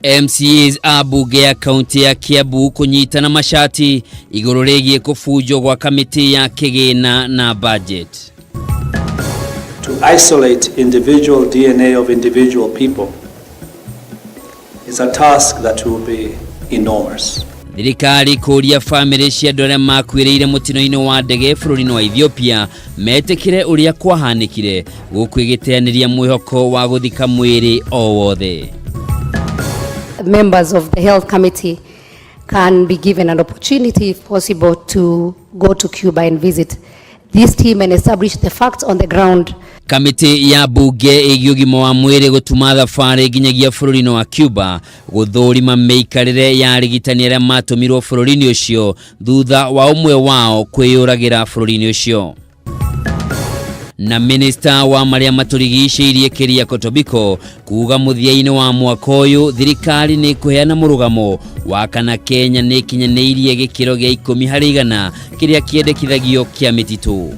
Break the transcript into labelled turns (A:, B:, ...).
A: MCAs a mbunge ya kaunti ya Kiambu kũnyitana macati igũrũ rĩgiĩ kũbunjwo gwa kamĩtĩ ya kĩgĩna na budget.
B: To isolate individual DNA of individual people is a task that will be enormous.
A: Thirikari kũria bamĩrĩ cia andũ arĩa makuĩrĩire mũtino-inĩ wa ndege bũrũri-inĩ wa Ethiopia metĩkĩre ũrĩa kwahanĩkire, gũkũ ĩgĩteanĩria mwĩhoko wa gũthika mwĩrĩ o wothe.
C: Members of the health committee can be given an opportunity, if possible, to go to Cuba and visit this team and establish the facts on the ground.
A: Kamĩtĩ ya mbunge ĩgiĩ ũgima wa mwĩrĩ gũtuma thabarĩ nginyagia bũrũri-inĩ wa Cuba gũthũrima mĩikarĩre ya arigitani arĩa matũmirwo bũrũri-inĩ ũcio thutha wa ũmwe wao kwĩyũragĩra bũrũri-inĩ ũcio. Na minista wa marĩa matũrigicĩirie Keriako Tobiko kuga mũthia-inĩ wa mwaka ũyũ thirikari nĩ ĩkũheana mũrũgamo wa kana Kenya nĩ ĩkinyanĩirie gĩkĩro gĩa 10% kĩrĩa kĩendekithagio kĩa mĩtitũ.